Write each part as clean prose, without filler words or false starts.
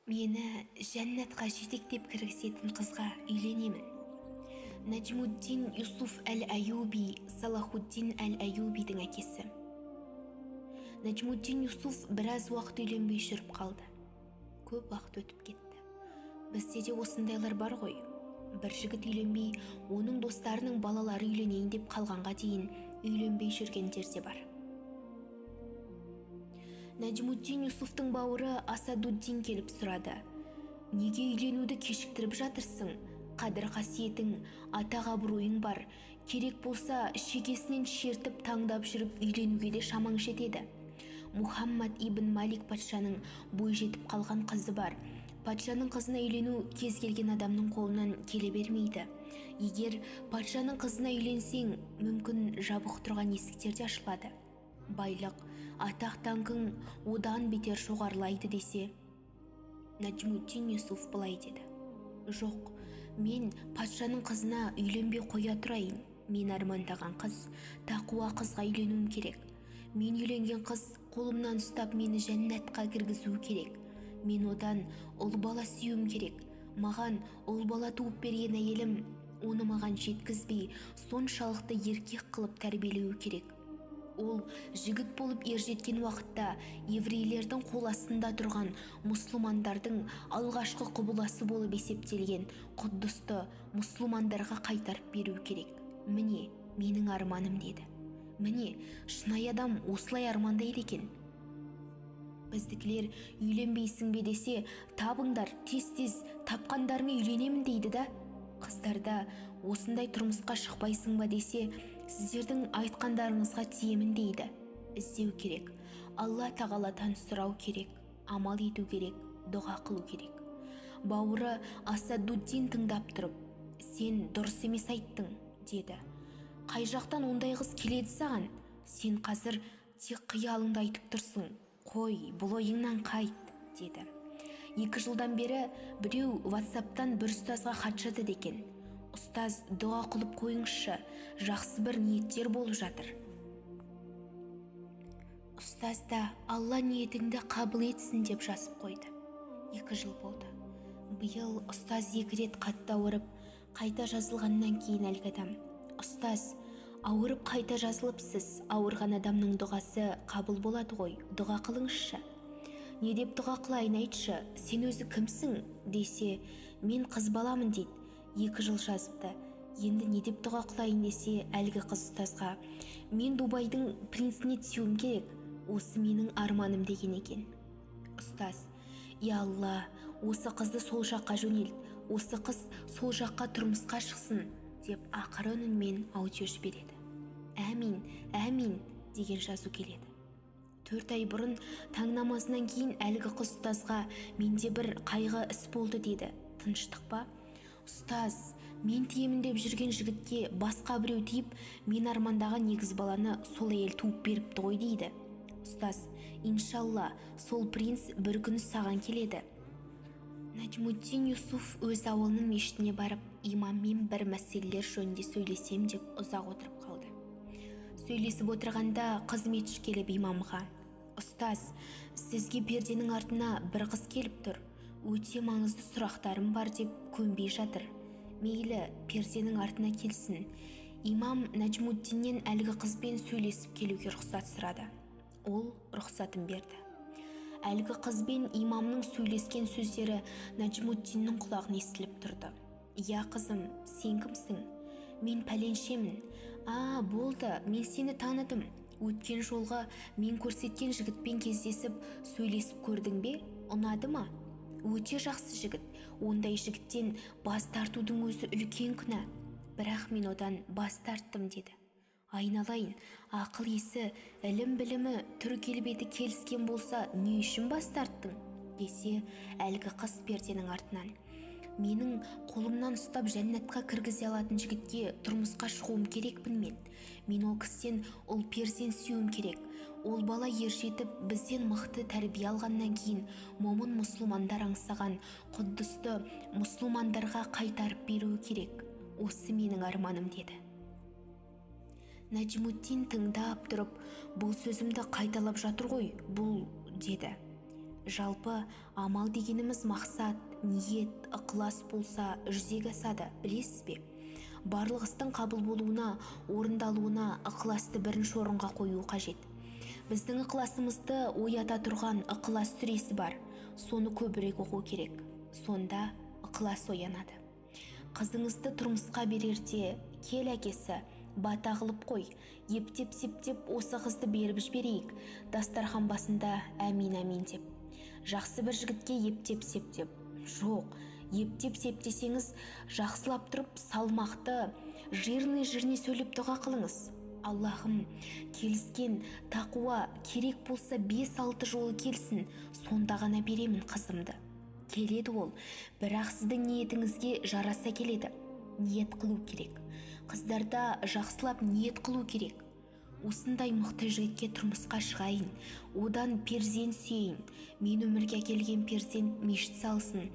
Мені жәннатқа жетектеп кіргізетін қызға үйленемін. Наджмуддин Юсуф әл-Аюби, Салахуддин әл-Аюбидің әкесі. Наджмуддин Юсуф біраз уақыт үйленбей жүріп қалды. Көп уақыт өтіп кетті. Бізде де осындайлар бар ғой. Бір жігіт үйленбей, оның достарының балалары үйленейін деп қалғанға дейін үйленбей жүргендер де бар. Наджмуддин Юсуфтың бауыры Асадуддин келіп сұрады: «Неге үйленуді кешіктіріп жатырсың? Қадір қасиетің, атақ абыройың бар. Керек болса, шекесінен шертіп таңдап жүріп үйленуге де шамаң жетеді. Мұхаммад ибн Малик патшаның бой жетіп қалған қызы бар. Патшаның қызына үйлену кез келген адамның қолынан келе бермейді. Егер патшаның қызына үйленсең, мүмкін, жабық тұрған есіктер де ашылады. Байлық, атақ даңқың одан бетер жоғарылайды», — десе, Наджмуддин Юсуф былай деді: «Жоқ, мен патшаның қызына үйленбей қоя тұрайын. Мен армандаған қыз, тақуа қызға үйленуім керек. Мен үйленген қыз қолымнан ұстап, мені жәннатқа кіргізуі керек. Мен одан ұл бала сүюім керек. Маған ұл бала туып берген әйелім оны маған жеткізбей, соншалықты еркек қылып тәрбиелеуі керек. Ол жігіт болып ержеткен уақытта еврейлердің қол астында тұрған мұсылмандардың алғашқы құбыласы болып есептелген Құддысты мұсылмандарға қайтарып беру керек. Міне, менің арманым», — деді. Міне, шынайы адам осылай армандайды екен. Біздікілер үйленбейсің бе десе, табыңдар, тез-тез тапқандарыңа үйленемін дейді да. Қыздарда осындай тұрмысқа шықпайсың ба десе, сіздердің айтқандарыңызға тиемін дейді. Іздеу керек, Алла тағаладан сұрау керек, амал ету керек, дұға қылу керек. Бауыры Асадуддин тыңдап тұрып: «Сен дұрыс емес айттың, — деді. — Қай жақтан ондай қыз келеді саған? Сен қазір тек қиялыңды айтып тұрсың. Қой, бұл ойыңнан қайт», — деді. 2 жылдан бері біреу ватсаптан бір ұстазға хат жазады екен: «Ұстаз, дұға қылып қойыңызшы, жақсы бір ниеттер болып жатыр». Ұстаз да «Алла ниетіңді қабыл етсін» деп жазып қойды. 2 жыл болды. Биыл ұстаз екі рет қатты ауырып, қайта жазылғаннан кейін әлгі адам: «Ұстаз, ауырып қайта жазылыпсыз. Ауырған адамның дұғасы қабыл болады ғой, дұға қылыңызшы». «Не деп дұға қылайын, айтшы, сен өзі кімсің?» — десе, «Мен қыз баламын», — дейді. 2 жыл жазыпты. «Енді не деп дұға қылайын?» — десе, әлгі қыз ұстазға: «Мен Дубайдың принціне тиюім керек, осы менің арманым», — деген екен. Ұстаз: «Я Алла, осы қызды сол жаққа жөнелт, осы қыз сол жаққа тұрмысқа шықсын», — деп ақырын үнмен аудио жібереді. «Әмин, әмин» деген жазу келеді. 4 ай бұрын таң намазынан кейін әлгі қыз ұстазға: «Менде бір қайғы іс болды», — деді. «Тыныштық па, ұстаз?» «Мен тиемін деп жүрген жігітке басқа біреу тиіп, мен армандаған егіз баланы сол әйел туып беріпті ғой», — дейді. Ұстаз: «Иншалла, сол принц бір күні саған келеді». Наджмуддин Юсуф өз ауылының мешітіне барып, имаммен бір мәселелер жөнінде сөйлесем деп ұзақ отырып қалды. Сөйлесіп отырғанда қызметші келіп имамға: «Ұстаз, сізге перденің артына бір қыз келіп тұр. Өте маңызды сұрақтарым бар деп көнбей жатыр». «Мейлі, перденің артына келсін». Имам Наджмуддиннен әлгі қызбен сөйлесіп келуге рұқсат сұрады. Ол рұқсатын берді. Әлгі қызбен имамның сөйлескен сөздері Наджмуддиннің құлағына естіліп тұрды. «Иә, қызым, сен кімсің?» «Мен пәленшемін». «А, болды, мен сені таныдым. Өткен жолғы мен көрсеткен жігітпен кездесіп, сөйлесіп көрдің бе? Ұнады ма? Өте жақсы жігіт. Ондай жігіттен бас тартудың өзі үлкен күнә. Бірақ мен одан бас тарттым», — деді. «Айналайын, ақыл есі, ілім білімі, түр келбеті келіскен болса, не үшін бас тарттың?» — десе, әлгі қыз перденің артынан: «Менің қолымнан ұстап жәннатқа кіргізе алатын жігітке тұрмысқа шығуым керекпін. Мен ол кісіден ұл перзент сүюім керек. Ол бала ержетіп, бізден мықты тәрбие алғаннан кейін, момын мұсылмандар аңсаған Құддысты мұсылмандарға қайтарып беруі керек. Осы менің арманым», — деді. Наджмуддин тыңдап тұрып: «Бұл сөзімді қайталап жатыр ғой бұл», — деді. Жалпы амал дегеніміз мақсат, ниет, ықылас болса жүзеге асады, білесіз бе? Барлық істің қабыл болуына, орындалуына ықыласты бірінші орынға қою қажет. Біздің ықыласымызды оята тұрған Ықылас сүресі бар. Соны көбірек оқу керек. Сонда ықылас оянады. Қызыңызды тұрмысқа берерде, кел әкесі, бата қылып қой, ептеп-септеп осы қызды беріп жіберейік, дастархан басында әмин әмин деп. Жақсы бір жігітке ептеп-септеп. Жоқ, ептеп-септесеңіз, жақсылап тұрып салмақты, жирный-жирный сөйлеп дұға қылыңыз. Аллахым, келіскен, тақуа, керек болса 5-6 жолы келсін, сонда ғана беремін қызымды. Келеді ол, бірақ сіздің ниетіңізге жараса келеді. Ниет қылу керек. Қыздарда жақсылап ниет қылу керек. Осындай мықты жігітке тұрмысқа шығайын, одан перзент сүйейін, мен өмірге әкелген перзент мешіт салсын,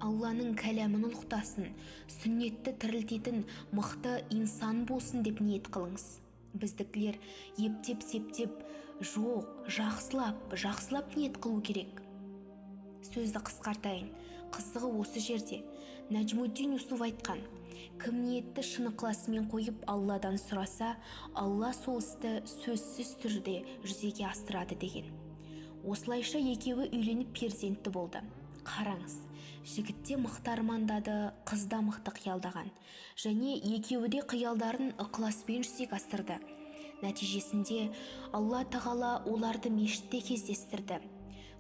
Алланың кәләмін ұлықтасын, сүннетті тірілтетін мықты инсан болсын деп ниет қылыңыз. Біздікілер ептеп-септеп, жоқ, жақсылап, жақсылап ниет қылу керек. Сөзді қысқартайын, қызығы осы жерде. Нәжмуддин Юсуф айтқан, кім ниетті шын ықыласымен қойып Алладан сұраса, Алла сол істі сөзсіз түрде жүзеге асырады деген. Осылайша екеуі үйленіп перзентті болды. Қараңыз, жігіт те мықты армандады, қыз да мықты қиялдаған. Және екеуі де қиялдарын ықыласпен жүзеге асырды. Нәтижесінде Алла Тағала оларды мешітте кездестірді.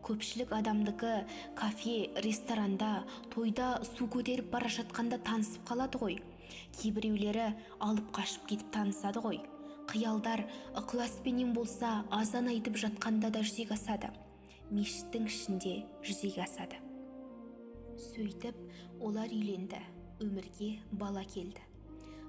Көпшілік адамдікі кафе, ресторанда, тойда су көтеріп бара жатқанда танысып қалады ғой. Кейбіреулері алып қашып кетіп танысады ғой. Қиялдар ықыласпенен болса, азан айтып жатқанда да жүзеге асады. Мешіттің ішінде жүзеге асады. Сөйтіп, олар үйленді, өмірге бала келді.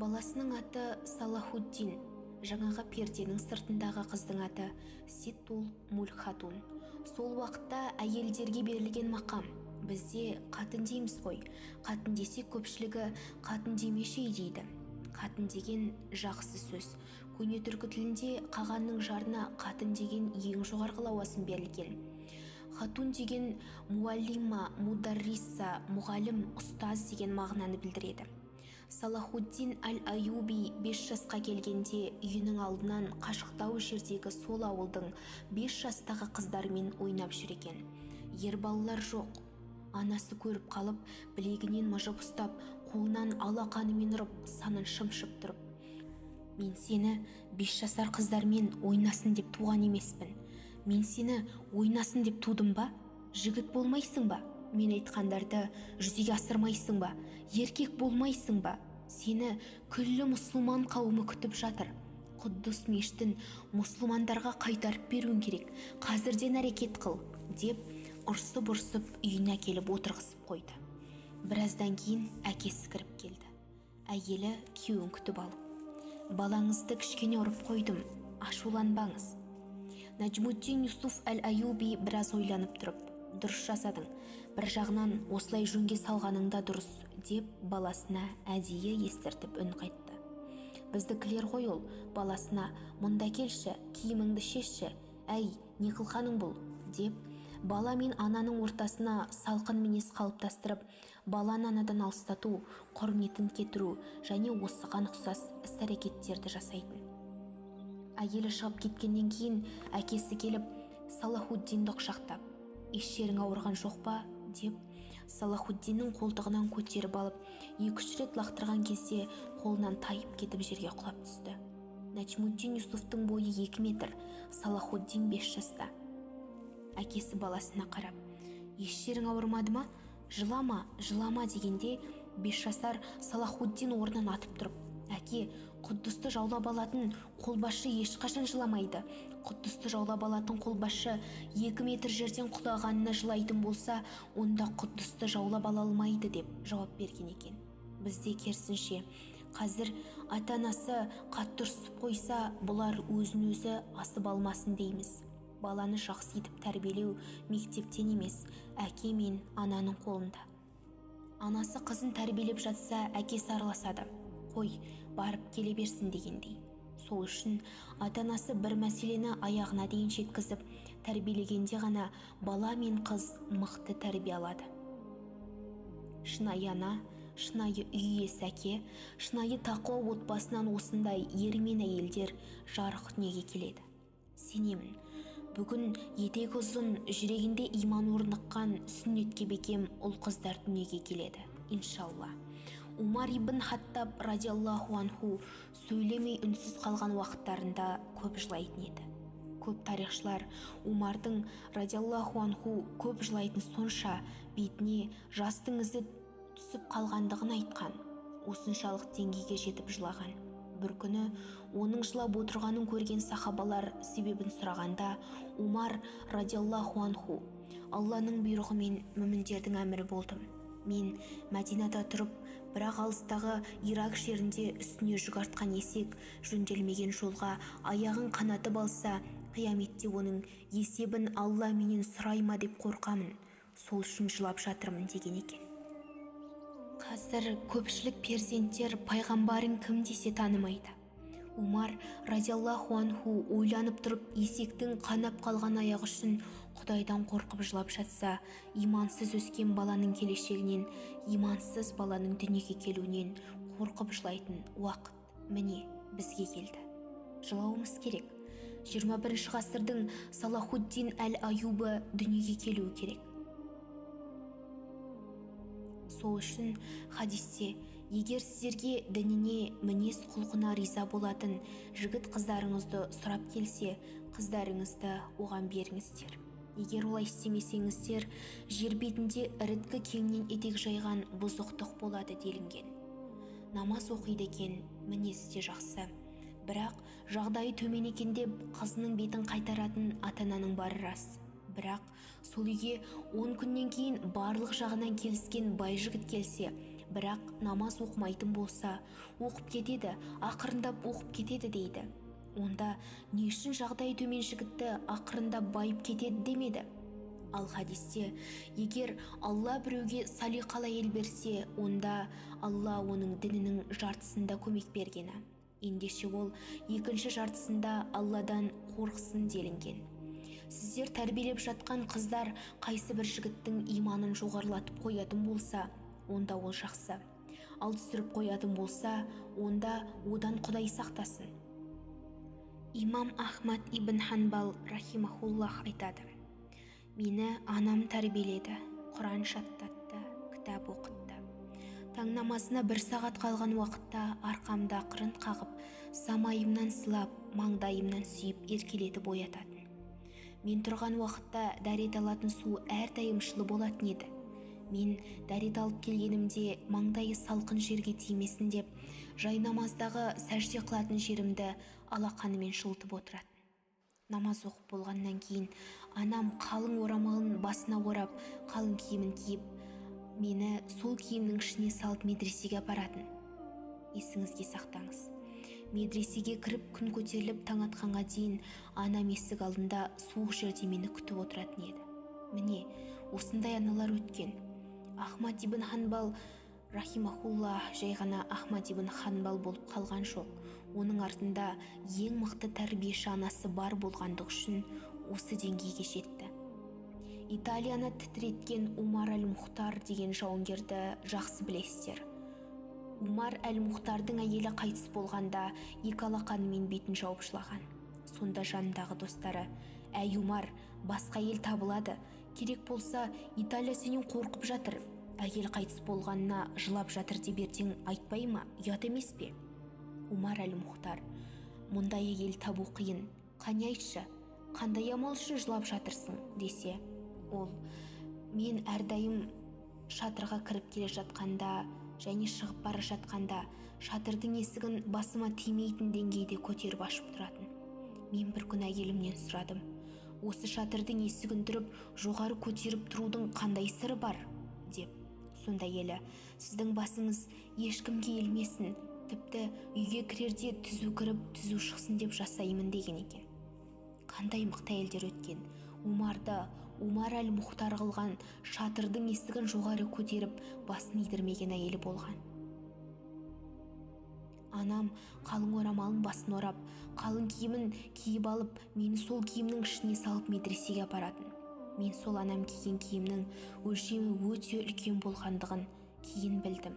Баласының аты Салахуддин, жаңағы перденің сыртындағы қыздың аты Ситтул Мульхатун. Сол уақытта әйелдерге берілген мақам. Бізде қатын дейміз ғой. Қатын десе көпшілігі қатын демеші дейді. Қатын деген жақсы сөз. Көне түркі тілінде қағанның жарына қатын деген ең жоғарғы лауазым берілген. Хатун деген муаллима, мударриса, мұғалім, ұстаз деген мағынаны білдіреді. Салахуддин әл-Аюби 5 жасқа келгенде үйінің алдынан қашықтау жердегі сол ауылдың 5 жастағы қыздарымен ойнап жүр екен. Ер балалар жоқ. Анасы көріп қалып, білегінен мыжып ұстап, қолынан алақанымен ұрып, санын шымшып тұрып, «Мен сені 5 жасар қыздармен ойнасын деп туған емеспін. Мен сені ойнасын деп тудым ба? Жігіт болмайсың ба? Мен айтқандарды жүзеге асырмайсың ба? Еркек болмайсың ба? Сені күллі мұсылман қауымы күтіп жатыр. Құддыс мешітін мұсылмандарға қайтарып беруің керек. Қазірден әрекет қыл», деп ұрсып-ұрсып үйіне әкеліп отырғызып қойды. Біраздан кейін әкесі кіріп келді. Әйелі күйеуін күтіп алып, «Балаңызды кішкене ұрып қойдым, ашуланбаңыз». Нәжмуддин Юсуф әл-Аюби біраз ойланып тұрып, «Дұрыс жасадың, бір жағынан осылай жөнге салғаның да дұрыс», деп баласына әдейі естіртіп үн қайтты. Біздікілер ғой ол, баласына «Мұнда келші, киіміңді шешші, әй, не қылғаның бұл?» деп, бала мен ананың ортасына салқын мінез қалыптастырып, баланы анадан алыстату, құрметін кетіру және осыған ұқсас іс-әрекеттерді жасайтын. Әйелі шығып кеткеннен кейін әкесі келіп, Салахуддинді құшақтап, «Еш жерің ауырған жоқ па?» деп, Салахуддиннің қолтығынан көтеріп алып, 2-3 рет лақтырған кезде қолынан тайып кетіп жерге құлап түсті. Нәжмуддин Юсуфтың бойы 2 метр, Салахуддин 5 жаста. Әкесі баласына қарап, «Еш жерің ауырмады ма? Жылама, жылама», дегенде 5 жасар Салахуддин орнынан атып тұрып, «Әке, Құддысты жаулап алатын қолбасшы ешқашан жыламайды. Құддысты жаулап алатын қолбасшы 2 метр жерден құлағанына жылайтын болса, онда Құддысты жаулап ала алмайды», деп жауап берген екен. Бізде керісінше, қазір ата-анасы қатты ұрсып қойса, бұлар өзін өзі асып алмасын дейміз. Баланы жақсы етіп тәрбиелеу мектептен емес, әке мен ананың қолында. Анасы қызын тәрбиелеп жатса, әкесі араласады. Қой, барып келе берсін дегендей. Сол үшін ата-анасы бір мәселені аяғына дейін жеткізіп, Тәрбиелегенде ғана бала мен қыз мықты тәрбие алады. Шынайы ана, шынайы үй иесі әке, шынайы тақуа отбасынан осындай ер мен әйелдер жарық дүниеге келеді. Сенемін, бүгін етегі ұзын, жүрегінде иман орныққан сүннетке бекем ұл-қыздар дүниеге келеді, иншалла. Умар ибн Хаттаб радиаллаху анху сөйлемей үнсіз қалған уақыттарында көп жылайтын еді. Көп тарихшылар Умардың радиаллаху анху көп жылайтын сонша бетіне жастың ізі түсіп қалғандығын айтқан. Осыншалық деңгейге жетіп жылаған. Бір күні оның жылап отырғанын көрген сахабалар себебін сұрағанда, Умар радиаллаху анху: «Алланың бұйрығымен мүміндердің әмірі болдым. Мен Мәдинада тұрып, бірақ алыстағы Ирак жерінде үстіне жүк артқан есек жөнделмеген жолға аяғын қанатып алса, қияметте оның есебін Алла менен сұрай ма деп қорқамын. Сол үшін жылап жатырмын», – деген екен. Қазір көпшілік перзенттер пайғамбарың кім десе танымайды. Умар радиаллаху анху ойланып тұрып есектің қанап қалған аяғы үшін Құдайдан қорқып жылап жатса, имансыз өскен баланың келешегінен, имансыз баланың дүниеге келуінен қорқып жылайтын уақыт міне бізге келді. Жылауымыз керек. 21 ғасырдың Салахуддин әл Аюбы дүниеге келуі керек. Сол үшін хадисте: «Егер сіздерге дініне, мінез құлқына риза болатын жігіт қыздарыңызды сұрап келсе, қыздарыңызды оған беріңіздер. Егер олай істемесеңіздер, жер бетінде іріткі кеңінен етек жайған бұзықтық болады», – делінген. Намаз оқиды екен, мінезі де жақсы, бірақ жағдайы төмен екен деп қызының бетін қайтаратын ата-ананың бары рас. Бірақ сол үйге 10 күннен кейін барлық жағынан келіскен бай жігіт келсе, бірақ намаз оқымайтын болса, оқып кетеді, ақырындап оқып кетеді дейді. Онда не үшін жағдайы төмен жігітті ақырындап байып кетеді демеді? Ал хадисте: «Егер Алла біреуге салиқалы әйел берсе, онда Алла оның дінінің жартысында көмек бергені. Ендеше ол екінші жартысында Алладан қорықсын», – делінген. Сіздер тәрбиелеп жатқан қыздар қайсы бір жігіттің иманын жоғарылатып қоятын болса, онда ол жақсы. Ал түсіріп қоятын болса, онда одан Құдай сақтасын. Имам Ахмад ибн Ханбал рахимахуллах айтады: «Мені анам тәрбиеледі, Құран жаттатты, кітап оқытты. Таң намазына 1 сағат қалған уақытта арқамды ақырын қағып, самайымнан сылап, маңдайымнан сүйіп еркелетіп оятатын. Мен тұрған уақытта дәрет алатын су әрдайым жылы болатын еді. Мен дәрет алып келгенімде маңдайы салқын жерге тимесін деп, жай намаздағы сәжде қылатын жерімді алақанымен жылытып отыратын. Намаз оқып болғаннан кейін анам қалың орамалын басына орап, қалың киімін киіп, мені сол киімнің ішіне салып медресеге апаратын. Есіңізге сақтаңыз, медресеге кіріп, күн көтеріліп таң атқанға дейін анам есік алдында суық жерде мені күтіп отыратын еді». Міне, осындай аналар өткен. Ахмад ибн Ханбал рахимахуллах жай ғана Ахмад ибн Ханбал болып қалған жоқ. Оның артында ең мықты тәрбиеші анасы бар болғандығы үшін осы деңгейге жетті. Италияны тітіреткен Умар әл-Мұхтар деген жауынгерді жақсы білесіздер. Умар әл-Мұхтардың әйелі қайтыс болғанда екі алақанымен бетін жауып жылаған. Сонда жанындағы достары: «Әй, Умар, басқа әйел табылады. Керек болса, Италия сенен қорқып жатыр. Әйел қайтыс болғанына жылап жатыр деп ертең айтпай ма, ұят емес пе?» Умар әл-Мұхтар: «Мұндай әйел табу қиын. Қане айтшы, қандай амал үшін жылап жатырсың?» – десе, ол: «Мен әрдайым шатырға кіріп келе жатқанда және шығып бара жатқанда шатырдың есігін басыма тимейтін деңгейде көтеріп ашып тұратын. Мен бір күні әйелімнен сұрадым: осы шатырдың есігін түріп, жоғары көтеріп тұрудың қандай сыры бар деп. Сонда әйелі: сіздің басыңыз ешкімге иілмесін, тіпті үйге кірерде түзу кіріп, түзу шықсын деп жасаймын», – деген екен. Қандай мықты әйелдер өткен. Умарды Умар әл-Мұхтар қылған шатырдың есігін жоғары көтеріп, басын идірмеген әйелі болған. Анам қалың орамалын басын орап, Қалың киімін киіп алып, мені сол киімнің ішіне салып, медресеге апаратын. Мен сол анам киген киімнің өлшемі өте үлкен болғандығын кейін білдім.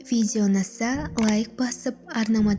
Видео ұнаса, лайк басып, арнама